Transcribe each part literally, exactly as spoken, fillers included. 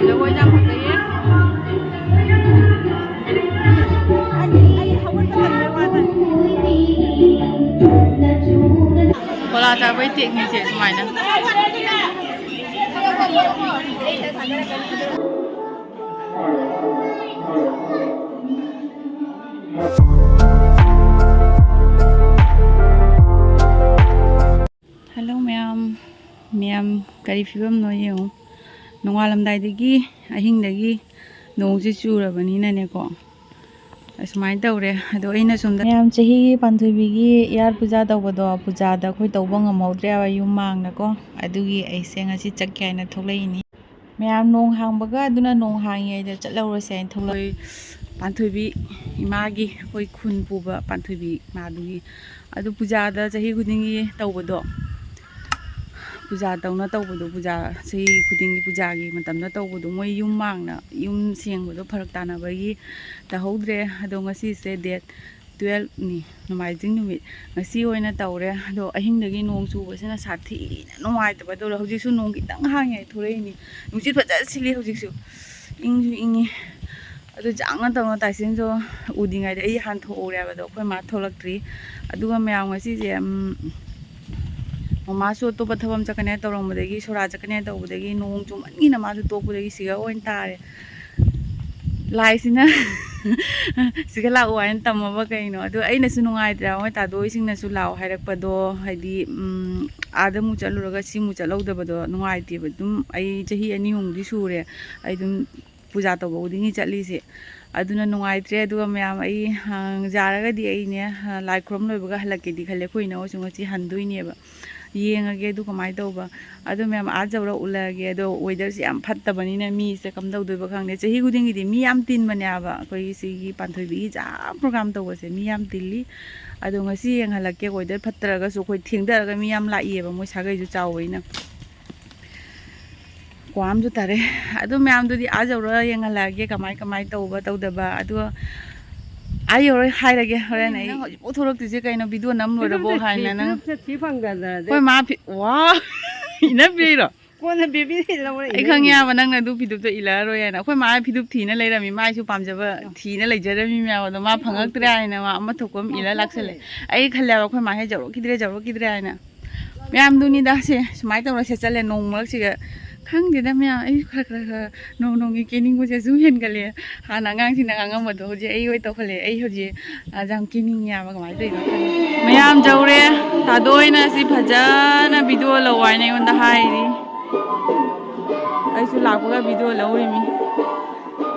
ꯂꯋꯥꯏ ꯌꯥꯝ ꯐꯖꯩꯌꯦ꯫ ꯀꯣꯂꯥ ꯆꯥꯕꯩ ꯇꯦꯛꯅꯤꯛꯁꯦ ꯁꯨꯃꯥꯏꯅ꯫ ꯍꯜꯂꯣ ꯃꯌꯥꯝ, ꯃꯌꯥꯝ ꯀꯔꯤ ꯐꯤꯕꯝꯅꯣ ꯌꯦꯡꯉꯨ꯫ ꯅꯣꯡꯉꯥꯜꯂꯝꯗꯥꯏꯗꯒꯤ, ꯑꯍꯤꯡꯗꯒꯤ ꯅꯣꯡꯁꯦ ꯆꯨꯔꯕꯅꯤꯅꯅꯦꯀꯣ, ꯑꯁꯨꯃꯥꯏꯅ ꯇꯧꯔꯦ꯫ ꯑꯗꯣ ꯑꯩꯅ ꯁꯣꯝꯗ ꯃꯌꯥꯝ ꯆꯍꯤꯒꯤ ꯄꯥꯟꯊꯣꯏꯕꯤꯒꯤ ꯏꯌꯥꯔ ꯄꯨꯖꯥ ꯇꯧꯕꯗꯣ, ꯄꯨꯖꯥꯗ ꯑꯩꯈꯣꯏ ꯇꯧꯕ ꯉꯝꯍꯧꯗ꯭ꯔꯦꯕ ꯌꯨꯝ ꯃꯥꯡꯅꯀꯣ꯫ ꯑꯗꯨꯒꯤ ꯑꯩꯁꯦ ꯉꯁꯤ ꯆꯠꯀꯦ ꯍꯥꯏꯅ ꯊꯣꯛꯂꯛꯏꯅꯤ꯫ ꯃꯌꯥꯝ ꯅꯣꯡ ꯍꯥꯡꯕꯒ ꯑꯗꯨꯅ ꯅꯣꯡ ꯍꯥꯡꯉꯤꯉꯩꯗ ꯆꯠꯍꯧꯔꯁꯦ ꯍꯥꯏꯅ ꯊꯣꯛꯂꯛ ꯑꯩꯈꯣꯏ ꯄꯥꯟꯊꯣꯏꯕꯤ ꯏꯃꯥꯒꯤ, ꯑꯩꯈꯣꯏ ꯈꯨꯟ ꯄꯨꯕ ꯄꯥꯟꯊꯣꯏꯕꯤ ꯏꯃꯥꯗꯨꯒꯤ꯫ ꯑꯗꯨ ꯄꯨꯖꯥꯗ ꯆꯍꯤ ꯈꯨꯗꯤꯡꯒꯤ ꯇꯧꯕꯗꯣ, ꯄꯨꯖꯥ ꯇꯧꯅ ꯇꯧꯕꯗꯣ, ꯄꯨꯖꯥ ꯆꯍꯤ ꯈꯨꯗꯤꯡꯒꯤ ꯄꯨꯖꯥꯒꯤ ꯃꯇꯝꯗ ꯇꯧꯕꯗꯣ, ꯃꯣꯏ ꯌꯨꯝ ꯃꯥꯡꯅ ꯌꯨꯝ ꯁꯦꯡꯕꯗꯣ ꯐꯔꯛ ꯇꯥꯅꯕꯒꯤ ꯇꯧꯍꯧꯗ꯭ꯔꯦ꯫ ꯑꯗꯣ ꯉꯁꯤꯁꯦ ꯗꯦꯠ ꯇꯨꯌꯦꯜꯞꯅꯤ, ꯅꯣꯡꯃꯥꯏꯖꯤꯡ ꯅꯨꯃꯤꯠ꯫ ꯉꯁꯤ ꯑꯣꯏꯅ ꯇꯧꯔꯦ꯫ ꯑꯗꯣ ꯑꯍꯤꯡꯗꯒꯤ ꯅꯣꯡ ꯆꯨꯕꯁꯤꯅ ꯁꯥꯊꯤꯅ ꯅꯨꯡꯉꯥꯏꯇꯕ ꯇꯧꯔꯦ꯫ ꯍꯧꯖꯤꯛꯁꯨ ꯅꯣꯡ ꯈꯤꯇꯪ ꯍꯥꯡꯉꯦ ꯊꯣꯛꯂꯛꯏꯅꯤ꯫ ꯅꯨꯡꯁꯤꯠ ꯐꯖꯅ ꯁꯤꯠꯂꯤ ꯍꯧꯖꯤꯛꯁꯨ꯫ ꯏꯪꯁꯨ ꯏꯪꯉꯤ꯫ ꯑꯗꯨ ꯖꯥꯡꯅ ꯇꯧꯅ ꯇꯥꯏꯁꯤꯟꯁꯨ ꯎꯗ꯭ꯔꯤꯉꯩꯗ ꯑꯩ ꯍꯥꯟꯊꯣꯛꯍꯧꯔꯦꯕ꯫ ꯑꯗꯣ ꯑꯩꯈꯣꯏ ꯃꯥ ꯊꯣꯛꯂꯛꯇ꯭ꯔꯤ꯫ ꯑꯗꯨꯒ ꯃꯌꯥꯝ ꯉꯁꯤꯁꯦ, ꯎꯝ, ꯃꯃꯥꯁꯨ ꯑꯇꯣꯞꯄ ꯊꯕꯛ ꯑꯃ ꯆꯠꯀꯅꯤ ꯇꯧꯔꯝꯕꯗꯒꯤ, ꯁꯣꯔꯥ ꯆꯠꯀꯅꯤ ꯇꯧꯕꯗꯒꯤ, ꯅꯣꯡ ꯆꯨꯃꯟꯒꯤꯅ ꯃꯥꯁꯨ ꯇꯣꯛꯄꯗꯒꯤ ꯁꯤꯒ ꯑꯣꯏꯅ ꯇꯥꯔꯦ꯫ ꯂꯥꯏꯁꯤꯅ ꯁꯤꯒ ꯂꯥꯛꯑꯣ ꯍꯥꯏꯅ ꯇꯝꯃꯕ ꯀꯩꯅꯣ? ꯑꯗꯨ ꯑꯩꯅꯁꯨ ꯅꯨꯡꯉꯥꯏꯇ꯭ꯔꯦ, ꯃꯣꯏ ꯇꯥꯗꯣꯏꯁꯤꯡꯅꯁꯨ ꯂꯥꯛꯑꯣ ꯍꯥꯏꯔꯛꯄꯗꯣ, ꯍꯥꯏꯗꯤ, ꯎꯝ, ꯑꯥꯗ ꯑꯃꯨꯛ ꯆꯠꯂꯨꯔꯒ ꯁꯤꯃꯨꯛ ꯆꯠꯍꯧꯗꯕꯗꯣ ꯅꯨꯡꯉꯥꯏꯇꯦꯕ꯫ ꯑꯗꯨꯝ ꯑꯩ ꯆꯍꯤ ꯑꯅꯤ ꯑꯍꯨꯝꯗꯤ ꯁꯨꯔꯦ ꯑꯩ ꯑꯗꯨꯝ ꯄꯨꯖꯥ ꯇꯧꯕ ꯈꯨꯗꯤꯡꯒꯤ ꯆꯠꯂꯤꯁꯦ꯫ ꯑꯗꯨꯅ ꯅꯨꯡꯉꯥꯏꯇ꯭ꯔꯦ꯫ ꯑꯗꯨꯒ ꯃꯌꯥꯝ ꯑꯩ, ꯑ, ꯌꯥꯔꯒꯗꯤ ꯑꯩꯅꯦ, ꯑ, ꯂꯥꯏ ꯈꯨꯔꯨꯝ ꯂꯣꯏꯕꯒ ꯍꯜꯂꯛꯀꯦꯗꯤ ꯈꯜꯂꯦ꯫ ꯑꯩꯈꯣꯏ ꯏꯅꯥꯎꯁꯨ ꯉꯁꯤ ꯍꯟꯗꯣꯏꯅꯦꯕ꯫ ꯌꯦꯡꯉꯒꯦ ꯑꯗꯨ ꯀꯃꯥꯏꯅ ꯇꯧꯕ꯫ ꯑꯗꯣ ꯃꯌꯥꯝ ꯑꯥ ꯌꯧꯔ ꯎꯠꯂꯛꯑꯒꯦ꯫ ꯑꯗꯣ ꯋꯦꯗꯔꯁꯦ ꯌꯥꯝ ꯐꯠꯇꯕꯅꯤꯅ ꯃꯤꯁꯦ ꯀꯝꯗꯧꯗꯣꯏꯕ ꯈꯪꯗꯦ꯫ ꯆꯍꯤ ꯈꯨꯗꯤꯡꯒꯤꯗꯤ ꯃꯤ ꯌꯥꯝ ꯇꯤꯟꯕꯅꯦꯕ ꯑꯩꯈꯣꯏꯒꯤ ꯁꯤꯒꯤ ꯄꯥꯟꯊꯣꯏꯕꯤꯒꯤ ꯖꯥꯝ ꯄ꯭ꯔꯣꯒ꯭ꯔꯥꯝ ꯇꯧꯕꯁꯦ꯫ ꯃꯤ ꯌꯥꯝ ꯇꯤꯜꯂꯤ꯫ ꯑꯗꯣ ꯉꯁꯤ ꯌꯦꯡꯍꯜꯂꯛꯀꯦ꯫ ꯋꯦꯗꯔ ꯐꯠꯇ꯭ꯔꯒꯁꯨ ꯑꯩꯈꯣꯏ ꯊꯦꯡꯊꯔꯒ ꯃꯤ ꯌꯥꯝ ꯂꯥꯛꯏꯌꯦꯕ ꯃꯣꯏ ꯁꯥꯒꯩꯁꯨ ꯆꯥꯎꯕꯅꯤꯅ꯫ ꯀ꯭ꯋꯥ ꯑꯃꯁꯨ ꯇꯥꯔꯦ꯫ ꯑꯗꯨ ꯃꯌꯥꯝꯗꯨꯗꯤ ꯑꯥ ꯌꯧꯔ ꯌꯦꯡꯍꯜꯂꯛꯑꯒꯦ ꯀꯃꯥꯏ ꯀꯃꯥꯏ ꯇꯧꯕ ꯇꯧꯗꯕ꯫ ꯑꯗꯣ ꯑꯩ ꯌꯧꯔꯣꯏ ꯍꯥꯏꯔꯒꯦ ꯍꯣꯔꯦꯟ ꯑꯩ꯫ ꯅꯪ ꯍꯧꯖꯤꯛꯐꯥꯎ ꯊꯣꯛꯂꯛꯇ꯭ꯔꯤꯁꯦ ꯀꯩꯅꯣ? ꯚꯤꯗꯤꯑꯣ ꯅꯝ ꯂꯣꯏꯔꯕꯣ ꯐꯤꯗꯨꯝꯇ ꯊꯤ-, ꯍꯥꯏꯅ ꯅꯪ? ꯐꯤꯗꯨꯝꯇ ꯊꯤ ꯐꯪꯗꯗꯅ ꯑꯩꯈꯣꯏ ꯃꯥ ꯐꯤ-, ꯋꯥ! ꯏꯅ ꯄꯤꯔꯤꯔꯣ? ꯀꯣꯟꯅ ꯕꯦꯕꯤ ꯂꯧꯔ ꯑꯩ ꯏꯅ ꯈꯪꯉꯦ ꯄꯤꯔꯤ꯫ ꯍꯥꯏꯕ ꯅꯪꯅ ꯑꯗꯨ ꯐꯤꯗꯨꯞꯇꯣ ꯏꯜꯂꯛꯑꯔꯣꯏ ꯍꯥꯏꯅ꯫ ꯑꯩꯈꯣꯏ ꯃꯥ ꯐꯤꯗꯨꯞ ꯊꯤꯅ ꯂꯩꯔꯝꯃꯤ, ꯃꯥꯏꯁꯨ ꯄꯥꯝꯖꯕ ꯊꯤꯅ ꯂꯩꯖꯔꯝꯃꯤ ꯃꯌꯥꯝ ꯑꯗꯣ ꯃꯥ ꯐꯪꯉꯛꯇ꯭ꯔꯦ ꯍꯥꯏꯅ ꯃꯥ ꯑꯃ ꯊꯣꯛꯄ ꯑꯃ ꯏꯜꯂ ꯂꯥꯛꯁꯜꯂꯦ꯫ ꯑꯩ ꯈꯜꯂꯦꯕ ꯑꯩꯈꯣꯏ ꯃꯥ ꯍꯦꯛ ꯌꯧꯔꯛꯈꯤꯗ꯭ꯔꯦ, ꯌꯧꯔꯛꯈꯤꯗ꯭ꯔꯦ ꯍꯥꯏꯅ꯫ ꯃꯌꯥꯝꯗꯨꯅꯤꯗ ꯁꯦ, ꯁꯨꯃꯥꯏꯅ ꯇꯧꯔ ꯁꯦꯠꯆꯜꯂꯦ ꯅꯣꯡ ꯃꯔꯛꯁꯤꯒ꯫ ꯈꯪꯗꯦꯗ ꯃꯌꯥꯝ, ꯑꯩ ꯈꯔ, ꯈꯔ, ꯈꯔ ꯅꯣꯡ ꯅꯣꯡꯒꯤ ꯀꯦꯅꯤꯡꯕꯁꯦ ꯁꯨꯝ ꯍꯦꯟꯒꯠꯂꯦ꯫ ꯍꯥꯟꯅ ꯑꯉꯥꯡꯁꯤꯡꯅ ꯉꯥꯡꯉꯝꯕꯗꯣ ꯍꯧꯖꯤꯛ ꯑꯩ ꯑꯣꯏ ꯇꯧꯈꯠꯂꯛꯑꯦ꯫ ꯑꯩ ꯍꯧꯖꯤꯛ, ꯑ, ꯌꯥꯝ ꯀꯦꯅꯤꯡꯉꯦ ꯍꯥꯏꯕ, ꯀꯃꯥꯏꯅ ꯇꯧꯔꯤꯅꯣ ꯈꯪꯗꯦ꯫ ꯃꯌꯥꯝ ꯌꯧꯔꯦ, ꯇꯥꯗꯣ ꯑꯣꯏꯅ ꯁꯤ ꯐꯖꯅ ꯚꯤꯗꯤꯑꯣ ꯂꯧ ꯍꯥꯏꯅ ꯑꯩꯉꯣꯟꯗ ꯍꯥꯏꯔꯤ꯫ ꯑꯩꯁꯨ ꯂꯥꯛꯄꯒ ꯚꯤꯗꯤꯑꯣ ꯂꯧꯔꯤꯃꯤ꯫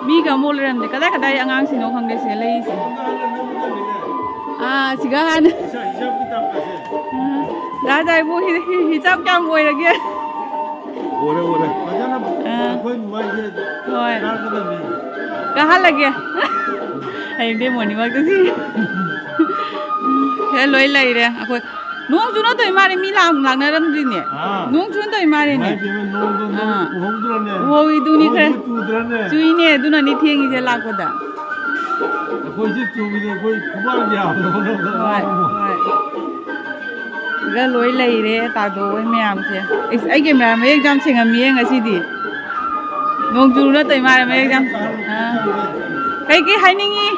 ꯃꯤꯒ ꯑꯃꯨꯛ ꯂꯩꯔꯝꯗꯦ꯫ ꯀꯗꯥꯏ ꯀꯗꯥꯏ ꯑꯉꯥꯡꯁꯤꯡꯅꯣ ꯈꯪꯗꯦ ꯁꯤꯗ ꯂꯩꯔꯤꯁꯦ꯫ ꯑꯥ, ꯁꯤꯒ ꯍꯥꯟꯅ꯫ ꯑꯥ, ꯗꯥ ꯖꯥꯏꯕꯨ ꯍꯤ-, ꯍꯤ-, ꯍꯤꯁꯥꯞ ꯀꯌꯥꯝ ꯑꯣꯏꯔꯒꯦ? ꯑꯣꯏꯔꯦ, ꯑꯣꯏꯔꯦ꯫ ꯐꯖꯅ ꯑꯥ꯫ ꯑꯩꯈꯣꯏ ꯃꯥꯏꯁꯦ ꯍꯣꯏ꯫ ꯀꯥꯔꯛꯀꯗꯕꯅꯤ꯫ ꯀꯥꯍꯜꯂꯒꯦ꯫ ꯍꯌꯦꯡꯗꯤ ꯃꯣꯔꯅꯤꯡ ꯋꯥꯛ ꯆꯠꯁꯤ꯫ ꯁꯤꯗ ꯂꯣꯏ ꯂꯩꯔꯦ꯫ ꯑꯩꯈꯣꯏ ꯅꯣꯡ ꯆꯨꯅ ꯇꯧꯔꯤ ꯃꯥꯜꯂꯦ, ꯃꯤ ꯂꯥꯛ-, ꯂꯥꯛꯅꯔꯝꯗ꯭ꯔꯤꯅꯦ꯫ ꯑꯥ꯫ ꯅꯣꯡ ꯆꯨꯅ ꯇꯧꯔꯤ ꯃꯥꯜꯂꯦꯅꯦ꯫ ꯏꯃꯥꯏ ꯄꯦꯝꯃ, ꯅꯣꯡꯗꯣ ꯅꯪ ꯑꯥ꯫ ꯎꯍꯧꯗ꯭ꯔꯅꯦ? ꯎꯍꯧꯏꯗꯨꯅꯤ ꯈꯔ꯫ ꯅꯣꯡꯗꯣ ꯆꯨꯗ꯭ꯔꯅꯦ? ꯆꯨꯏꯅꯦ, ꯑꯗꯨꯅꯅꯤ ꯊꯦꯡꯉꯤꯁꯦ ꯂꯥꯛꯄꯗ꯫ ꯑꯩꯈꯣꯏꯁꯤ ꯆꯨꯕꯗꯤ ꯑꯩꯈꯣꯏ ꯈꯨꯕꯥꯛ ꯌꯥꯝꯅ ꯍꯣꯠꯅꯕꯗ ꯍꯣꯏ, ꯉꯥꯎꯕ꯫ ꯍꯣꯏ꯫ ꯁꯤꯗ ꯂꯣꯏ ꯂꯩꯔꯦ ꯇꯥꯗꯣ ꯍꯣꯏ ꯃꯌꯥꯝꯁꯦ꯫ ꯏꯁ, ꯑꯩ ꯀꯦꯃꯦꯔꯥ ꯃꯌꯦꯛ ꯌꯥꯝ ꯁꯦꯡꯉꯝꯃꯤꯌꯦ ꯉꯁꯤꯗꯤ꯫ ꯅꯣꯡ ꯆꯨꯅ ꯇꯧꯔꯤ ꯃꯥꯜꯂꯦ ꯃꯌꯦꯛ ꯌꯥꯝ꯫ ꯑꯥ꯫ ꯀꯩ ꯀꯩ ꯍꯥꯏꯅꯤꯡꯉꯤ?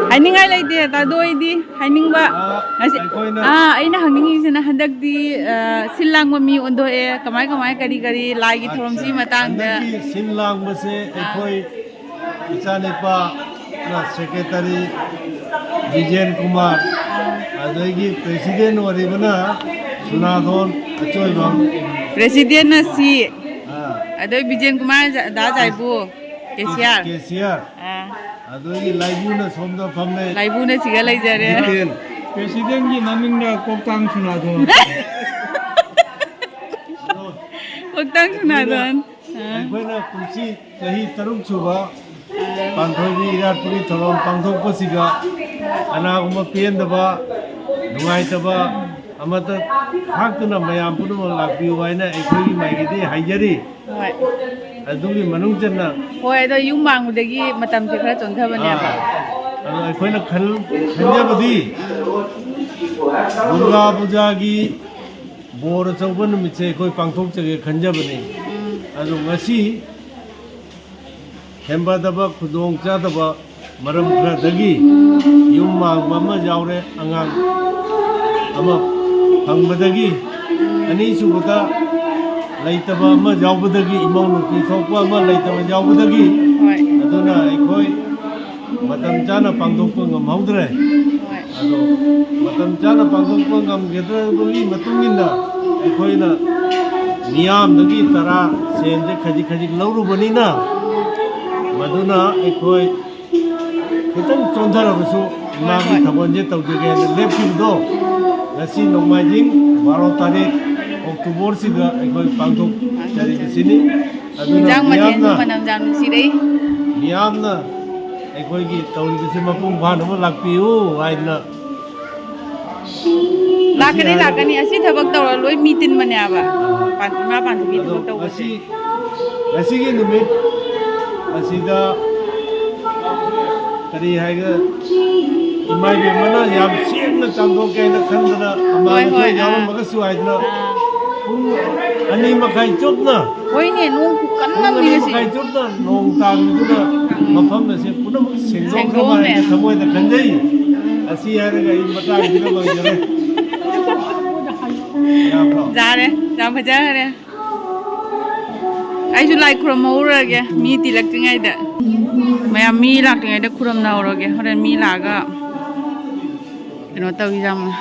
ꯍꯥꯏꯅꯤꯡꯉꯥꯏ ꯂꯩꯇꯦ ꯇꯥꯗꯣ ꯑꯩꯗꯤ꯫ ꯍꯥꯏꯅꯤꯡꯕ ꯑꯥ, ꯉꯁꯤ-, ꯑꯩꯈꯣꯏꯅ ꯑꯥ, ꯑꯩꯅ ꯍꯪꯅꯤꯡꯉꯤꯁꯤꯅ ꯍꯟꯗꯛꯇꯤ, ꯑꯥ, ꯁꯤꯜ ꯂꯥꯡꯕ ꯃꯤ ꯑꯣꯟꯊꯣꯛꯑꯦ꯫ ꯀꯃꯥꯏ, ꯀꯃꯥꯏ, ꯀꯔꯤ, ꯀꯔꯤ ꯂꯥꯏꯒꯤ ꯊꯧꯔꯝꯁꯤꯒꯤ ꯑꯠꯆꯥ꯫ ꯃꯇꯥꯡꯗ? ꯍꯟꯗꯛꯀꯤ ꯁꯤꯜ ꯂꯥꯡꯕꯁꯦ ꯑꯥ꯫ ꯑꯩꯈꯣꯏ ꯏꯆꯥꯅꯤꯄꯥꯅ ꯁꯦꯀ꯭ꯔꯦꯇꯔꯤ ꯕꯤꯖꯦꯟ ꯀꯨꯃꯥꯔ, ꯑꯗꯒꯤ ꯄ꯭ꯔꯦꯁꯤꯗꯦꯟ ꯑꯣꯏꯔꯤꯕꯅ ꯁꯨꯅꯥꯊꯣꯟ ꯑꯆꯣꯏꯕꯝ꯫ ꯄ꯭ꯔꯦꯁꯤꯗꯦꯟꯅ ꯁꯤ, ꯑꯥ꯫ ꯑꯗꯩ ꯕꯤꯖꯦꯟ ꯀꯨꯃꯥꯔ ꯖ-, ꯗꯥ ꯖꯥꯏꯕꯨ, ꯀꯦꯁꯤꯌꯥꯔ꯫ ꯀꯦꯁꯤꯌꯥꯔ꯫ ꯑꯥ꯫ ꯑꯗꯨꯒꯤ ꯂꯥꯏꯕꯨꯅ ꯁꯣꯝꯗ ꯐꯝꯃꯦ꯫ ꯂꯥꯏꯕꯨꯅ ꯁꯤꯒ ꯂꯩꯖꯔꯦ꯫ ꯖꯤꯇꯦꯟ꯫ ꯄ꯭ꯔꯦꯁꯤꯗꯦꯟꯒꯤ ꯃꯃꯤꯡꯅ ꯀꯣꯛꯇꯥꯡ ꯁꯨꯅꯥꯗꯣꯟ꯫ ꯀꯣꯛꯇꯥꯡ ꯁꯨꯅꯥꯗꯣꯟ꯫ ꯑꯥ꯫ ꯑꯩꯈꯣꯏꯅ ꯀꯨꯝꯁꯤ ꯆꯍꯤ ꯇꯔꯨꯛ ꯁꯨꯕ ꯄꯥꯟꯊꯣꯏꯕꯤ ꯏꯔꯥꯠꯄꯒꯤ ꯊꯧꯔꯝ ꯄꯥꯡꯊꯣꯛꯄꯁꯤꯗ ꯀꯅꯥꯒꯨꯝꯕ ꯄꯦꯟꯗꯕ, ꯅꯨꯡꯉꯥꯏꯇꯕ ꯑꯃꯠꯇ ꯈꯥꯛꯇꯅ ꯃꯌꯥꯝ ꯄꯨꯝꯅꯃꯛ ꯂꯥꯛꯄꯤꯌꯨ ꯍꯥꯏꯅ ꯑꯩꯈꯣꯏꯒꯤ ꯃꯥꯏꯀꯩꯗꯒꯤ ꯍꯥꯏꯖꯔꯤ꯫ ꯍꯣꯏ꯫ ꯑꯗꯨꯒꯤ ꯃꯅꯨꯡ ꯆꯟꯅ ꯍꯣꯏ, ꯑꯗꯣ ꯌꯨꯝ ꯃꯥꯡꯕꯗꯒꯤ ꯃꯇꯝꯁꯦ ꯈꯔ ꯆꯣꯟꯊꯕꯅꯦꯕ꯫ ꯑꯥ, ꯑꯗꯣ ꯑꯩꯈꯣꯏꯅ ꯈꯟ-, ꯈꯟꯖꯕꯗꯤ ꯗꯨꯔꯒꯥ ꯄꯨꯖꯥꯒꯤ ꯕꯣꯔ ꯑꯆꯧꯕ ꯅꯨꯃꯤꯠꯁꯦ ꯑꯩꯈꯣꯏ ꯄꯥꯡꯊꯣꯛꯆꯒꯦ ꯈꯟꯖꯕꯅꯤ꯫ ꯎꯝ꯫ ꯑꯗꯣ ꯉꯁꯤ ꯍꯦꯟꯕꯗꯕ ꯈꯨꯗꯣꯡ ꯆꯥꯗꯕ ꯃꯔꯝ ꯈꯔꯗꯒꯤ ꯌꯨꯝ ꯃꯥꯡꯕ ꯑꯃ ꯌꯥꯎꯔꯦ, ꯑꯉꯥꯡ ꯑꯃ ꯐꯪꯕꯗꯒꯤ, ꯑꯅꯤꯁꯨꯕꯗ ꯂꯩꯇꯕ ꯑꯃ ꯌꯥꯎꯕꯗꯒꯤ, ꯏꯃꯧ ꯅꯨꯄꯤ ꯊꯣꯛꯄ ꯑꯃ ꯂꯩꯇꯕ ꯌꯥꯎꯕꯗꯒꯤ, ꯍꯣꯏ꯫ ꯑꯗꯨꯅ ꯑꯩꯈꯣꯏ ꯃꯇꯝ ꯆꯥꯅ ꯄꯥꯡꯊꯣꯛꯄ ꯉꯝꯍꯧꯗ꯭ꯔꯦ꯫ ꯍꯣꯏ꯫ ꯑꯗꯣ ꯃꯇꯝ ꯆꯥꯅ ꯄꯥꯡꯊꯣꯛꯄ ꯉꯝꯒꯗꯕꯒꯤ ꯃꯇꯨꯡ ꯏꯟꯅ ꯑꯩꯈꯣꯏꯅ ꯃꯤꯌꯥꯝꯗꯒꯤ ꯇꯔꯥ ꯁꯦꯟꯁꯦ ꯈꯖꯤꯛ ꯈꯖꯤꯛ ꯂꯧꯔꯨꯕꯅꯤꯅ, ꯃꯗꯨꯅ ꯑꯩꯈꯣꯏ ꯈꯤꯇꯪ ꯆꯣꯟꯊꯔꯕꯁꯨ ꯏꯃꯥꯒꯤ ꯍꯣꯏ, ꯍꯣꯏ꯫ ꯊꯧꯒꯜꯁꯦ ꯇꯧꯖꯒꯦ ꯍꯥꯏꯅ ꯂꯦꯞꯈꯤꯕꯗꯣ, ꯉꯁꯤ ꯅꯣꯡꯃꯥꯏꯖꯤꯡ ꯕꯥꯔꯣ ꯇꯥꯔꯤꯛ ꯑꯣꯛꯇꯣꯕꯔꯁꯤꯗ ꯑꯩꯈꯣꯏ ꯄꯥꯡꯊꯣꯛꯆꯔꯤꯕꯁꯤꯅꯤ꯫ ꯑꯗꯨꯅ ꯏꯟꯖꯥꯡ ꯃꯊꯦꯜꯁꯨ ꯃꯤꯌꯥꯝꯅ, ꯃꯅꯝ ꯌꯥꯝ ꯅꯨꯡꯁꯤꯔꯛꯏ꯫ ꯃꯤꯌꯥꯝꯅ ꯑꯩꯈꯣꯏꯒꯤ ꯇꯧꯔꯤꯕꯁꯤ ꯃꯄꯨꯡ ꯐꯥꯅꯕ ꯂꯥꯛꯄꯤꯌꯨ ꯍꯥꯏꯗꯅ ꯂꯥꯛꯀꯅꯤ, ꯍꯥꯏꯔꯒ ꯂꯥꯛꯀꯅꯤ꯫ ꯑꯁꯤ ꯊꯕꯛ ꯇꯧꯔ ꯂꯣꯏ ꯃꯤ ꯇꯤꯟꯕꯅꯦꯕ꯫ ꯑꯥ꯫ ꯄꯥꯟ-, ꯏꯃꯥ ꯄꯥꯟꯊꯕꯤ ꯑꯗꯣ ꯊꯕꯛ ꯇꯧꯕꯁꯦ꯫ ꯉꯁꯤ, ꯉꯁꯤꯒꯤ ꯅꯨꯃꯤꯠ ꯑꯁꯤꯗ ꯀꯔꯤ ꯍꯥꯏꯒ-, ꯏꯃꯥ ꯏꯕꯦꯝꯃꯅ ꯌꯥꯝ ꯁꯦꯡꯅ ꯆꯥꯝꯊꯣꯛꯀꯦ ꯍꯥꯏꯅ ꯈꯟꯗꯅ ꯍꯣꯏ, ꯑꯃꯥꯡꯕꯁꯨ ꯍꯣꯏ, ꯑꯥ꯫ ꯌꯥꯎꯔꯝꯃꯒꯁꯨ ꯍꯥꯏꯗꯅ ꯑꯥ꯫ ꯄꯨꯡ ꯑꯅꯤ ꯃꯈꯥꯏ ꯆꯨꯞꯅ ꯍꯣꯏꯅꯦ, ꯅꯣꯡ ꯈꯨꯀꯟ ꯄꯨꯡ ꯑꯃꯅꯤ ꯑꯅꯤ ꯉꯁꯤ꯫ ꯃꯈꯥꯏ ꯆꯨꯞꯅ ꯅꯣꯡ ꯇꯥꯈꯤꯕꯗꯨꯅ ꯃꯐꯝ ꯑꯁꯦ ꯄꯨꯝꯅꯃꯛ ꯁꯦꯡꯗꯣꯛꯈ꯭ꯔꯕ ꯁꯦꯡꯗꯣꯛꯑꯝꯃꯦ꯫ ꯍꯥꯏꯅ ꯊꯃꯣꯏꯗ ꯈꯟꯖꯩ꯫ ꯑꯁꯤ ꯍꯥꯏꯔꯒ ꯑꯩ ꯃꯇꯥꯡꯁꯤꯗ ꯂꯣꯏꯖꯔꯦ꯫ ꯌꯥꯕ꯭ꯔꯣ? ꯌꯥꯔꯦ, ꯌꯥꯝ ꯐꯖꯈ꯭ꯔꯦ꯫ ꯑꯩꯁꯨ ꯂꯥꯏ ꯈꯨꯔꯨꯝꯍꯧꯔꯒꯦ, ꯃꯤ ꯇꯤꯜꯂꯛꯇ꯭ꯔꯤꯉꯩꯗ꯫ ꯃꯌꯥꯝ ꯃꯤ ꯂꯥꯛꯇ꯭ꯔꯤꯉꯩꯗ ꯈꯨꯔꯨꯝꯅꯍꯧꯔꯒꯦ, ꯍꯣꯔꯦꯟ ꯃꯤ ꯂꯥꯛꯑꯒ ꯀꯩꯅꯣ ꯇꯧꯋꯤ ꯌꯥꯝꯅ꯫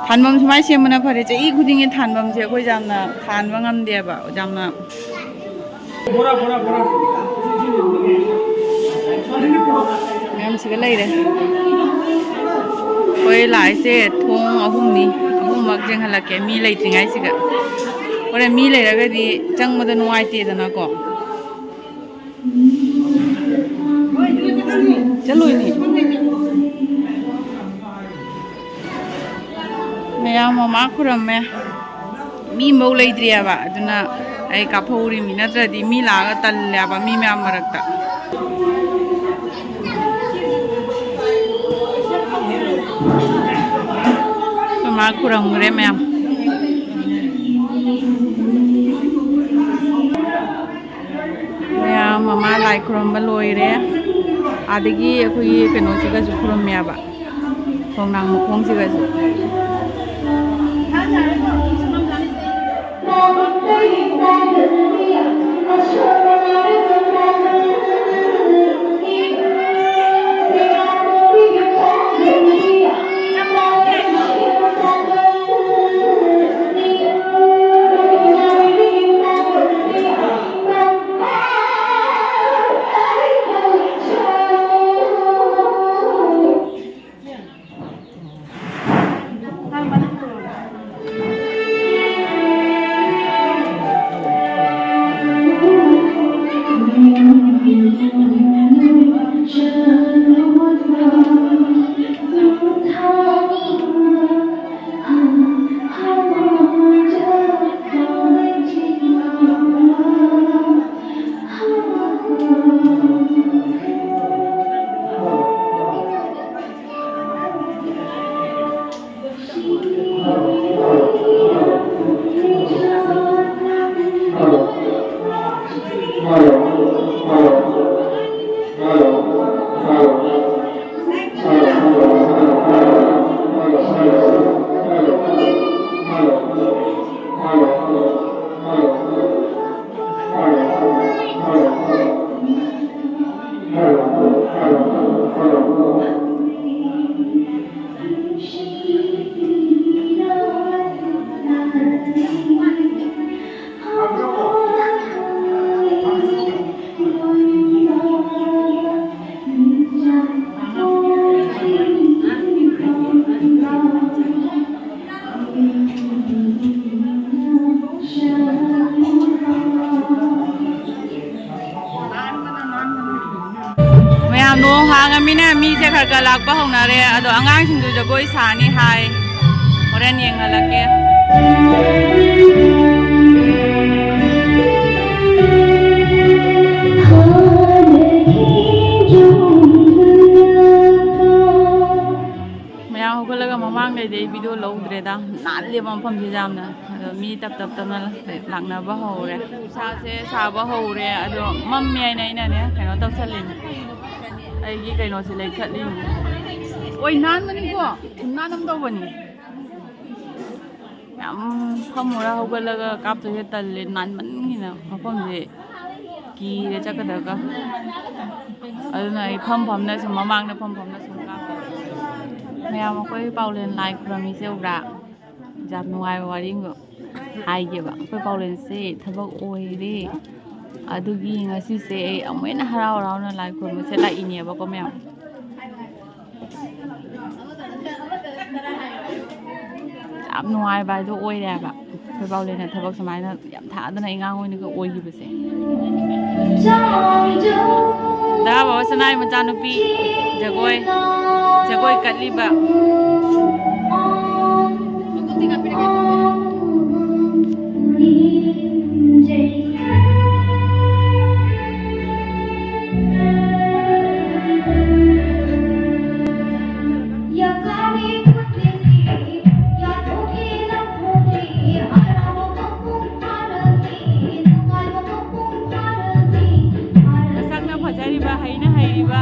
ꯊꯥꯟꯐꯝ ꯁꯨꯃꯥꯏꯅ ꯁꯦꯝꯕꯅ ꯐꯔꯦ꯫ ꯆꯍꯤ ꯈꯨꯗꯤꯡꯒꯤ ꯊꯥꯟꯐꯝꯁꯦ ꯑꯩꯈꯣꯏ ꯌꯥꯝꯅ ꯊꯥꯟꯕ ꯉꯝꯗꯦꯕ, ꯌꯥꯝꯅ꯫ ꯃꯌꯥꯝ ꯁꯤꯒ ꯂꯩꯔꯦ꯫ ꯑꯩꯈꯣꯏ ꯂꯥꯛꯏꯁꯦ ꯊꯣꯡ ꯑꯍꯨꯝꯅꯤ, ꯑꯍꯨꯝꯃꯛ ꯌꯦꯡꯍꯜꯂꯛꯀꯦ ꯃꯤ ꯂꯩꯇ꯭ꯔꯤꯉꯩꯁꯤꯗ꯫ ꯍꯣꯔꯦꯟ ꯃꯤ ꯂꯩꯔꯒꯗꯤ ꯆꯪꯕꯗ ꯅꯨꯡꯉꯥꯏꯇꯦꯗꯅꯀꯣ꯫ ꯆꯠꯂꯣꯏꯅꯦ꯫ ꯃꯌꯥꯝ ꯃꯃꯥ ꯈꯨꯔꯝꯃꯦ꯫ ꯃꯤ ꯑꯃꯐꯥꯎ ꯂꯩꯇ꯭ꯔꯤꯑꯕ꯫ ꯑꯗꯨꯅ ꯑꯩ ꯀꯥꯞꯍꯧꯔꯤꯃꯤ, ꯅꯠꯇ꯭ꯔꯗꯤ ꯃꯤ ꯂꯥꯛꯑꯒ ꯇꯜꯂꯦꯕ, ꯃꯤ ꯃꯌꯥꯝ ꯃꯔꯛꯇ꯫ ꯑꯩꯈꯣꯏ ꯃꯥ ꯈꯨꯔꯝꯈ꯭ꯔꯦ ꯃꯌꯥꯝ꯫ ꯃꯌꯥꯝ ꯃꯃꯥ ꯂꯥꯏ ꯈꯨꯔꯝꯕ ꯂꯣꯏꯔꯦ꯫ ꯑꯗꯒꯤ ꯑꯩꯈꯣꯏꯒꯤ ꯀꯩꯅꯣꯁꯤꯒꯁꯨ ꯈꯨꯔꯨꯝꯃꯦꯕ, ꯈꯣꯡꯅꯥꯡ ꯃꯈꯣꯡꯁꯤꯒꯁꯨ꯫ ꯃꯌꯥꯝ ꯅꯣꯡ ꯍꯥꯡꯉꯃꯤꯅ ꯃꯤꯁꯦ ꯈꯔ ꯈꯔ ꯂꯥꯛꯄ ꯍꯧꯅꯔꯦ꯫ ꯑꯗꯣ ꯑꯉꯥꯡꯁꯤꯡꯁꯨ ꯖꯒꯣꯏ ꯁꯥꯅꯤ ꯍꯥꯏ, ꯍꯣꯔꯦꯟ ꯌꯦꯡꯍꯜꯂꯛꯀꯦ꯫ ꯑꯩꯗꯤ ꯑꯩ ꯚꯤꯗꯤꯑꯣ ꯂꯧꯗ꯭ꯔꯦꯗ, ꯅꯥꯜꯂꯦꯕ ꯃꯐꯝꯁꯦ ꯌꯥꯝꯅ꯫ ꯑꯗꯣ ꯃꯤ ꯇꯞ ꯇꯞ ꯇꯞꯅ ꯂꯥꯛꯅꯕ ꯍꯧꯔꯦ꯫ ꯅꯨꯡꯁꯥꯁꯦ ꯁꯥꯕ ꯍꯧꯔꯦ, ꯑꯗꯣ ꯃꯝꯃꯦ ꯍꯥꯏꯅ ꯑꯩꯅꯅꯦ ꯀꯩꯅꯣ ꯇꯧꯁꯜꯂꯤꯅꯦ, ꯑꯩꯒꯤ ꯀꯩꯅꯣꯁꯦ ꯂꯩꯈꯠꯂꯤꯅꯦ꯫ ꯑꯣꯏ, ꯅꯥꯟꯕꯅꯤꯀꯣ, ꯈꯨꯅꯥꯟ ꯑꯃ ꯇꯧꯕꯅꯤ꯫ ꯌꯥꯝ ꯐꯝꯃꯨꯔ ꯍꯧꯒꯠꯂꯒ ꯀꯥꯞꯇꯣꯏꯁꯦ ꯇꯜꯂꯦ, ꯅꯥꯟꯃꯟꯒꯤꯅ ꯃꯐꯝꯁꯦ ꯀꯤꯔꯦ ꯆꯠꯀꯗꯕꯒ꯫ ꯑꯗꯨꯅ ꯑꯩ ꯐꯝ ꯐꯝꯅ ꯁꯨꯝ, ꯃꯃꯥꯡꯗ ꯐꯝ ꯐꯝꯅ ꯁꯨꯝ ꯀꯥꯞꯄꯦ꯫ ꯃꯌꯥꯝ, ꯑꯩꯈꯣꯏ ꯄꯥꯎꯂꯦꯟ ꯂꯥꯏ ꯈꯨꯔꯝꯃꯤꯁꯦ ꯎꯕ꯭ꯔꯥ? ꯌꯥꯝ ꯅꯨꯡꯉꯥꯏꯕ ꯋꯥꯔꯤ ꯑꯃ ꯍꯥꯏꯒꯦꯕ꯫ ꯑꯩꯈꯣꯏ ꯄꯥꯎꯂꯦꯟꯁꯦ ꯊꯕꯛ ꯑꯣꯏꯔꯦ, ꯑꯗꯨꯒꯤ ꯉꯁꯤꯁꯦ ꯑꯩ ꯑꯃꯨꯛ ꯍꯦꯟꯅ ꯍꯔꯥꯎ ꯍꯔꯥꯎꯅ ꯂꯥꯏ ꯈꯨꯔꯨꯝꯕꯁꯦ ꯂꯥꯛꯏꯅꯦꯕꯀꯣ ꯃꯌꯥꯝ꯫ ꯌꯥꯝ ꯅꯨꯡꯉꯥꯏꯕ ꯍꯥꯏꯗꯣ ꯑꯣꯏꯔꯦ ꯍꯥꯏꯕ꯫ ꯑꯩꯈꯣꯏ ꯄꯥꯎꯂꯦꯟꯅ ꯊꯕꯛ ꯁꯨꯃꯥꯏꯅ ꯌꯥꯝ ꯊꯥꯗꯅ ꯏꯉꯥꯡ ꯑꯣꯏꯅꯒ ꯑꯣꯏꯈꯤꯕꯁꯦ꯫ ꯗꯥ ꯕꯥꯕꯣ ꯁꯅꯥꯏ ꯃꯆꯥꯅꯨꯄꯤ ꯖꯒꯣꯏ, ꯖꯒꯣꯏ ꯀꯠꯂꯤꯕ꯫ ꯃꯁꯛꯅ ꯐꯖꯔꯤꯕ, ꯍꯩꯅ ꯍꯩꯔꯤꯕ꯫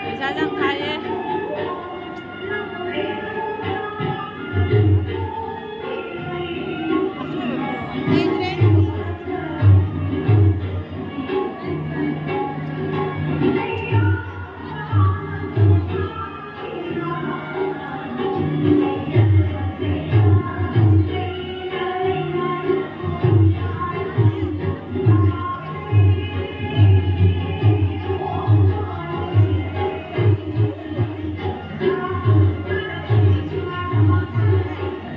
ꯄꯩꯁꯥꯁꯦ ꯌꯥꯝ ꯊꯥꯏꯌꯦ꯫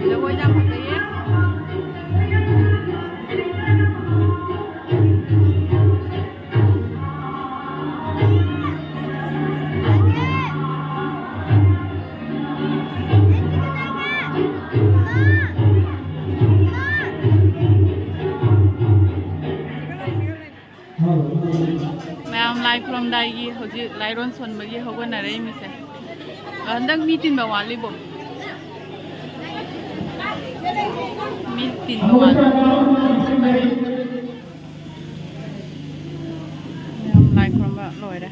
ꯖꯒꯣꯏꯁꯦ ꯌꯥꯝ ꯐꯖꯩꯌꯦ꯫ ꯃꯌꯥꯝ ꯂꯥꯏ ꯈꯨꯔꯝꯗꯥꯏꯒꯤ ꯍꯧꯖꯤꯛ ꯂꯥꯏꯔꯣꯟ ꯁꯣꯟꯕꯒꯤ ꯍꯧꯒꯠꯅꯔꯛꯏ ꯃꯤꯁꯦ꯫ ꯍꯟꯗꯛ ꯃꯤ ꯇꯤꯟꯕ ꯋꯥꯠꯂꯤꯕꯣ? ꯃꯤ ꯇꯤꯟꯕ ꯋꯥꯠꯂꯤ꯫ ꯃꯌꯥꯝ ꯂꯥꯏ ꯈꯨꯔꯝꯕ ꯂꯣꯏꯔꯦ꯫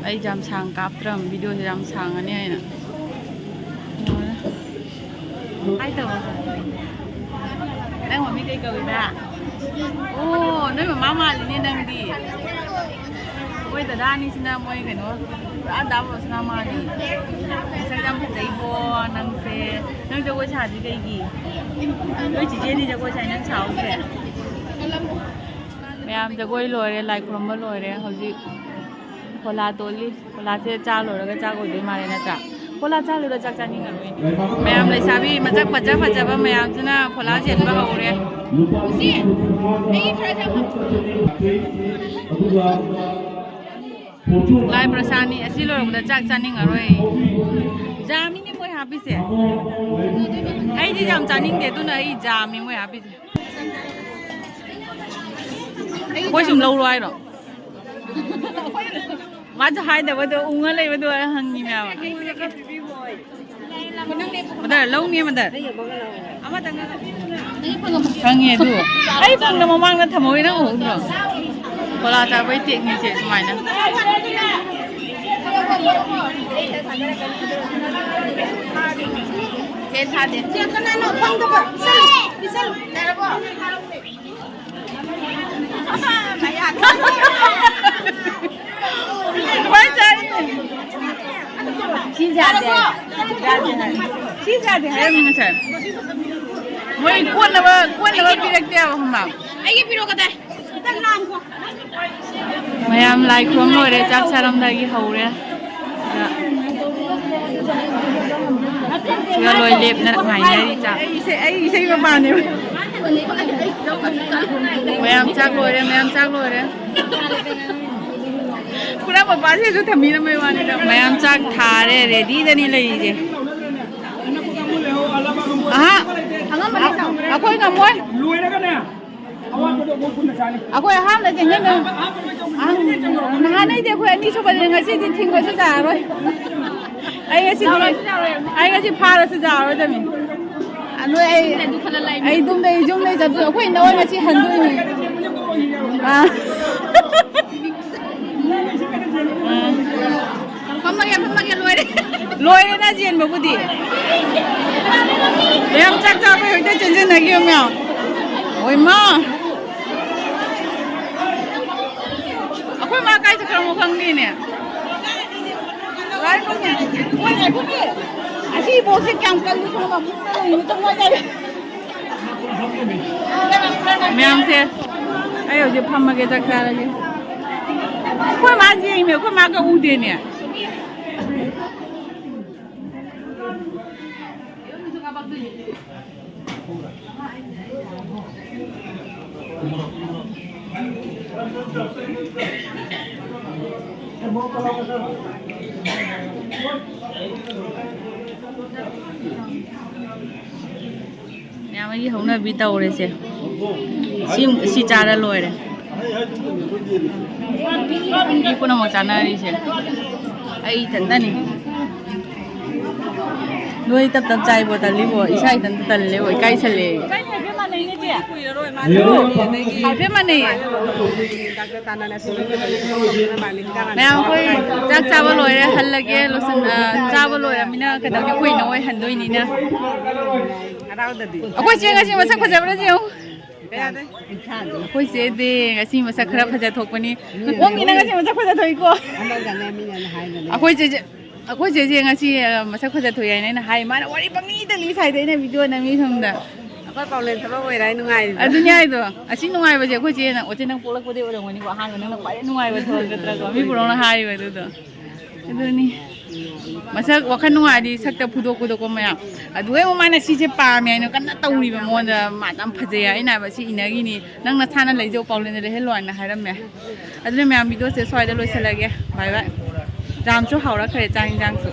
ꯑꯩ ꯌꯥꯝ ꯁꯥꯡ ꯀꯥꯞꯇ꯭ꯔꯕ, ꯚꯤꯗꯤꯑꯣꯁꯦ ꯌꯥꯝ ꯁꯥꯡꯉꯅꯤ ꯍꯥꯏꯅ꯫ ꯍꯥꯏ ꯇꯧꯕ꯫ ꯅꯪ ꯃꯃꯤꯡ ꯀꯩ ꯀꯧꯏꯕ? ꯑꯣ, ꯅꯣꯏ ꯃꯃꯥ ꯃꯥꯜꯂꯤꯅꯦ ꯅꯪꯗꯤ꯫ ꯃꯣꯏ ꯗꯗꯥ ꯑꯅꯤꯁꯤꯅ ꯃꯣꯏ ꯀꯩꯅꯣ, ꯄꯨꯔꯥ ꯗꯥ ꯔꯣꯁꯅꯥ ꯃꯥꯜꯂꯤ꯫ ꯃꯁꯛ ꯌꯥꯝ ꯐꯖꯩꯕꯣ ꯅꯪꯁꯦ꯫ ꯅꯪ ꯖꯒꯣꯏ ꯁꯥꯗ꯭ꯔꯤ ꯀꯩꯒꯤ? ꯅꯣꯏ ꯆꯤꯆꯦꯗꯤ ꯖꯒꯣꯏ ꯁꯥꯏ, ꯅꯪ ꯁꯥꯍꯧꯗ꯭ꯔꯦ? ꯃꯌꯥꯝ ꯖꯒꯣꯏ ꯂꯣꯏꯔꯦ, ꯂꯥꯏ ꯈꯨꯔꯨꯝꯕ ꯂꯣꯏꯔꯦ꯫ ꯍꯧꯖꯤꯛ ꯐꯣꯂꯥ ꯇꯣꯠꯂꯤ꯫ ꯐꯣꯂꯥꯁꯦ ꯆꯥ ꯂꯣꯏꯔꯒ ꯆꯥꯛ ꯑꯣꯏꯗꯣꯏ ꯃꯥꯜꯂꯦ, ꯅꯠꯇ꯭ꯔꯥ? ꯐꯣꯂꯥ ꯆꯥ ꯂꯣꯏꯔꯒ ꯆꯥꯛ ꯆꯥꯅꯤꯡꯉꯔꯣꯏ꯫ ꯃꯌꯥꯝ ꯂꯩꯁꯥꯕꯤ ꯃꯁꯛ ꯐꯖ ꯐꯖꯕ ꯃꯌꯥꯝꯁꯤꯅ ꯐꯣꯂꯥ ꯆꯦꯟꯕ ꯍꯧꯔꯦ꯫ ꯏꯆꯦ, ꯑꯩ ꯈꯔ ꯊꯝꯃꯣ꯫ ꯂꯥꯏ ꯄ꯭ꯔꯁꯥꯗꯅꯤ, ꯑꯁꯤ ꯂꯣꯏꯔꯛꯄꯗ ꯆꯥꯛ ꯆꯥꯅꯤꯡꯉꯔꯣꯏ꯫ ꯖꯥꯝꯅꯤꯅꯦ ꯃꯣꯏ ꯍꯥꯞꯄꯤꯁꯦ꯫ ꯑꯩꯗꯤ ꯌꯥꯝ ꯆꯥꯅꯤꯡꯗꯦ, ꯑꯗꯨꯅ ꯑꯩ ꯖꯥꯝꯅꯤ ꯃꯣꯏ ꯍꯥꯞꯄꯤꯁꯦ꯫ ꯑꯩꯈꯣꯏ ꯁꯨꯝ ꯂꯧꯔꯣ ꯍꯥꯏꯔꯣ? ꯃꯥꯁꯨ ꯍꯥꯏꯗꯕꯗꯣ ꯎꯪꯉ ꯂꯩꯕꯗꯣ ꯍꯪꯉꯤꯅꯦꯕ꯫ ꯃꯗꯔ, ꯂꯧꯅꯤ ꯃꯗꯔ꯫ ꯈꯪꯉꯦ ꯑꯗꯨ꯫ ꯑꯩ ꯐꯪꯅ ꯃꯃꯥꯡꯗ ꯊꯝꯍꯧꯋꯤ, ꯅꯪ ꯎꯍꯧꯗ꯭ꯔꯣ? ꯀꯣꯂꯥ ꯆꯥꯕꯩ ꯇꯦꯛꯅꯤꯛꯁꯦ ꯁꯨꯃꯥꯏꯅ꯫ ꯐꯦꯟ ꯊꯥꯗꯦ꯫ ꯆꯦ, ꯀꯅꯥꯅꯣ ꯐꯪꯗꯕ? ꯄꯤꯁꯜꯂꯨ, ꯄꯤꯁꯜꯂꯨ꯫ ꯌꯥꯔꯕꯣ? ꯁꯤ ꯌꯥꯗꯦ꯫ ꯌꯥꯗꯦ ꯍꯥꯏ꯫ ꯁꯤ ꯌꯥꯗꯦ ꯍꯥꯏꯔꯝꯃꯤ ꯉꯁꯥꯏ꯫ ꯃꯣꯏ ꯀꯣꯠꯅꯕ, ꯀꯣꯠꯅꯕ ꯄꯤꯔꯛꯇꯦꯕ ꯈꯪꯕ꯭ꯔꯥ? ꯑꯩꯒꯤ ꯄꯤꯔꯛꯑꯣ ꯀꯗꯥꯏ? ꯈꯤꯇꯪ ꯂꯥꯡꯉꯣ꯫ ꯃꯌꯥꯝ ꯂꯥꯏ ꯈꯨꯔꯨꯝ ꯂꯣꯏꯔꯦ, ꯆꯥꯛ ꯆꯥꯔꯝꯗꯥꯏꯒꯤ ꯍꯧꯔꯦ꯫ ꯁꯤꯗ, ꯁꯤꯗ ꯂꯣꯏ ꯂꯦꯞꯅ ꯉꯥꯏꯅꯔꯤ ꯆꯥꯛ꯫ ꯑꯩ ꯏꯁꯩ, ꯑꯩ ꯏꯁꯩ ꯃꯄꯥꯅꯦꯕ꯫ ꯃꯌꯥꯝ ꯆꯥꯛ ꯂꯣꯏꯔꯦ, ꯃꯌꯥꯝ ꯆꯥꯛ ꯂꯣꯏꯔꯦ꯫ ꯄꯨꯔꯥ ꯃꯄꯥꯁꯤꯁꯨ ꯊꯝꯕꯤꯔꯝꯕꯩ ꯋꯥꯅꯤꯗ꯫ ꯃꯌꯥꯝ ꯆꯥꯛ ꯊꯥꯔꯦ, ꯔꯦꯗꯤꯗꯅꯤ ꯂꯩꯔꯤꯁꯦ꯫ ꯑꯍꯥ, ꯑꯩꯈꯣꯏ ꯉꯝꯃꯣꯏ꯫ ꯂꯣꯏꯔꯒꯅꯦ꯫ ꯑꯋꯥꯠꯄꯗꯣ ꯑꯩꯈꯣꯏ ꯄꯨꯟꯅ ꯆꯥꯅꯤ꯫ ꯑꯩꯈꯣꯏ ꯑꯍꯥꯟꯕ ꯆꯦꯟꯖꯟꯗꯣꯏꯅꯤ꯫ ꯑꯍꯥꯟꯕ ꯆꯦꯟꯖꯟꯗꯣꯏꯅꯤ꯫ ꯅꯍꯥꯟꯅꯩꯗꯤ ꯑꯩꯈꯣꯏ ꯑꯅꯤꯁꯨꯕꯅꯤꯅ ꯉꯁꯤꯗꯤ ꯊꯤꯡꯕꯁꯨ ꯌꯥꯔꯣꯏ꯫ ꯑꯩ ꯉꯁꯤꯗꯤ, ꯑꯩ ꯉꯁꯤ ꯐꯥꯔꯁꯨ ꯌꯥꯔꯣꯏꯗꯕꯅꯤ꯫ ꯑ, ꯅꯣꯏ ꯑꯩ, ꯑꯩ ꯌꯨꯝꯗꯩ, ꯌꯨꯝꯗꯩ ꯆꯠꯇꯣꯏ꯫ ꯑꯩꯈꯣꯏ ꯅꯣꯏ ꯉꯁꯤ ꯍꯟꯗꯣꯏꯅꯤ꯫ ꯑꯥ꯫ ꯑꯥ꯫ ꯂꯣꯏꯔꯦꯅ ꯆꯦꯟꯕꯕꯨꯗꯤ꯫ ꯃꯌꯥꯝ ꯆꯥꯛ ꯆꯥꯕꯩ ꯍꯦꯛꯇ ꯆꯦꯟꯖꯟꯅꯈꯤꯕ ꯃꯌꯥꯝ꯫ ꯍꯣꯏ ꯃꯥ꯫ ꯑꯩꯈꯣꯏ ꯃꯥ ꯀꯥꯏ ꯆꯠꯈ꯭ꯔꯃꯣ ꯈꯪꯗꯦꯅꯦ꯫ ꯑꯁꯤ ꯏꯕꯣꯛꯁꯦ ꯀꯌꯥꯝ ꯀꯜꯂꯤ ꯈꯪꯉꯕ? ꯃꯨꯛꯇ ꯂꯩꯅꯤ ꯆꯪꯉꯣ ꯍꯥꯏꯇꯥꯔꯦ꯫ ꯃꯌꯥꯝꯁꯦ ꯑꯩ ꯍꯧꯖꯤꯛ ꯐꯝꯃꯒꯦ, ꯆꯥꯛ ꯆꯥꯔꯒꯦ꯫ ꯑꯩꯈꯣꯏ ꯃꯥꯁꯦ ꯌꯦꯡꯉꯤꯅꯦ, ꯑꯩꯈꯣꯏ ꯃꯥꯒ ꯎꯗꯦꯅꯦ꯫ ꯃꯌꯥꯝ ꯑꯩꯒꯤ ꯍꯧꯅꯕꯤ ꯇꯧꯔꯦꯁꯦ꯫ ꯁꯤ, ꯁꯤ ꯆꯥꯔ ꯂꯣꯏꯔꯦ꯫ ꯃꯤ ꯄꯨꯝꯅꯃꯛ ꯆꯥꯅꯔꯤꯁꯦ꯫ ꯑꯩ ꯏꯊꯟꯇꯅꯤ꯫ ꯅꯣꯏ ꯇꯞ ꯇꯞ ꯆꯥꯏꯕꯣ, ꯇꯜꯂꯤꯕꯣ? ꯏꯁꯥ ꯏꯊꯟꯇ ꯇꯜꯂꯦꯕꯣ, ꯏꯀꯥꯏꯁꯜꯂꯦ꯫ ꯍꯥꯏꯐꯦꯠ ꯃꯥꯟꯅꯩꯌꯦ꯫ ꯃꯌꯥꯝ ꯑꯩꯈꯣꯏ ꯆꯥꯛ ꯆꯥꯕ ꯂꯣꯏꯔꯦ, ꯍꯜꯂꯒꯦ꯫ ꯂꯣꯏꯁꯟ-, ꯑ, ꯆꯥꯕ ꯂꯣꯏꯔꯃꯤꯅ ꯀꯩꯗꯧꯅꯤ? ꯑꯩꯈꯣꯏ ꯏꯅꯧ ꯍꯣꯏ ꯍꯟꯗꯣꯏꯅꯤꯅ꯫ ꯑꯩꯈꯣꯏ ꯆꯦ ꯉꯁꯤ ꯃꯁꯛ ꯐꯖꯕ꯭ꯔꯥ ꯌꯦꯡꯉꯨ꯫ ꯑꯩꯈꯣꯏ ꯆꯦꯗꯤ ꯉꯁꯤ ꯃꯁꯛ ꯈꯔ ꯐꯖ ꯊꯣꯛꯄꯅꯤ꯫ ꯅꯪꯗꯤ ꯉꯁꯤ ꯃꯁꯛ ꯐꯖ ꯊꯣꯛꯏꯀꯣ꯫ ꯑꯩꯈꯣꯏ ꯆꯦꯁꯦ, ꯑꯩꯈꯣꯏ ꯆꯦꯁꯦ ꯉꯁꯤ, ꯑ, ꯃꯁꯛ ꯐꯖ ꯊꯣꯛꯑꯦ ꯍꯥꯏꯅ ꯑꯩꯅ ꯍꯥꯏ꯫ ꯃꯥꯅ ꯋꯥꯔꯤ ꯄꯪꯂꯤꯗ ꯂꯤ ꯁꯥꯏꯗ ꯑꯩꯅ ꯚꯤꯗꯤꯑꯣ ꯅꯝꯃꯤ ꯁꯣꯝꯗ꯫ ꯑꯩꯈꯣꯏ ꯄꯥꯎꯂꯦꯟ ꯊꯕꯛ ꯑꯣꯏꯔꯦ ꯍꯥꯏ ꯅꯨꯡꯉꯥꯏꯔꯤꯕ꯫ ꯑꯗꯨꯅꯤ ꯍꯥꯏꯗꯣ꯫ ꯑꯁꯤ ꯅꯨꯡꯉꯥꯏꯕꯁꯦ ꯑꯩꯈꯣꯏ ꯆꯦꯅ, ꯑꯣ ꯆꯦ ꯅꯪ ꯄꯣꯛꯂꯛꯄꯗꯩ ꯑꯣꯏꯔꯝꯒꯅꯤꯀꯣ ꯑꯍꯥꯟꯕ ꯅꯪꯅ ꯈ꯭ꯋꯥꯏꯗꯩ ꯅꯨꯡꯉꯥꯏꯕ ꯊꯕꯛ ꯅꯠꯇ꯭ꯔꯥꯀꯣ꯫ ꯃꯤ ꯄꯨꯝꯅꯃꯛꯅ ꯍꯥꯏꯔꯤꯕ ꯑꯗꯨꯗꯣ꯫ ꯑꯗꯨꯅꯤ꯫ ꯃꯁꯛ ꯋꯥꯈꯜ ꯅꯨꯡꯉꯥꯏꯔꯗꯤ ꯁꯛꯇ ꯐꯨꯗꯣꯛ ꯐꯨꯗꯣꯛꯄ ꯃꯌꯥꯝ꯫ ꯑꯗꯨꯒ ꯑꯃꯨꯛ ꯃꯥꯅ ꯁꯤꯁꯦ ꯄꯥꯝꯃꯦ ꯍꯥꯏꯅ ꯀꯟꯅ ꯇꯧꯔꯤꯕ ꯃꯉꯣꯟꯗ ꯃꯥ ꯌꯥꯝ ꯐꯖꯩ ꯍꯥꯏ꯫ ꯑꯩꯅ ꯍꯥꯏꯕ ꯁꯤ ꯏꯅꯒꯤꯅꯤ꯫ ꯅꯪ ꯅꯁꯥꯅ ꯂꯩꯖꯧ ꯄꯥꯎꯂꯦꯟꯗ ꯂꯩꯍꯜꯂꯣ ꯍꯥꯏꯅ ꯍꯥꯏꯔꯝꯃꯦ꯫ ꯑꯗꯨꯅ ꯃꯌꯥꯝ ꯚꯤꯗꯤꯑꯣꯁꯦ ꯁ꯭ꯋꯥꯏꯗ ꯂꯣꯏꯁꯤꯜꯂꯒꯦ꯫ ꯕꯥꯏ ꯕꯥꯏ꯫ ꯌꯥꯝꯁꯨ ꯍꯥꯎꯔꯛꯈ꯭ꯔꯦ ꯆꯥꯛ ꯌꯦꯟꯁꯥꯡꯁꯨ꯫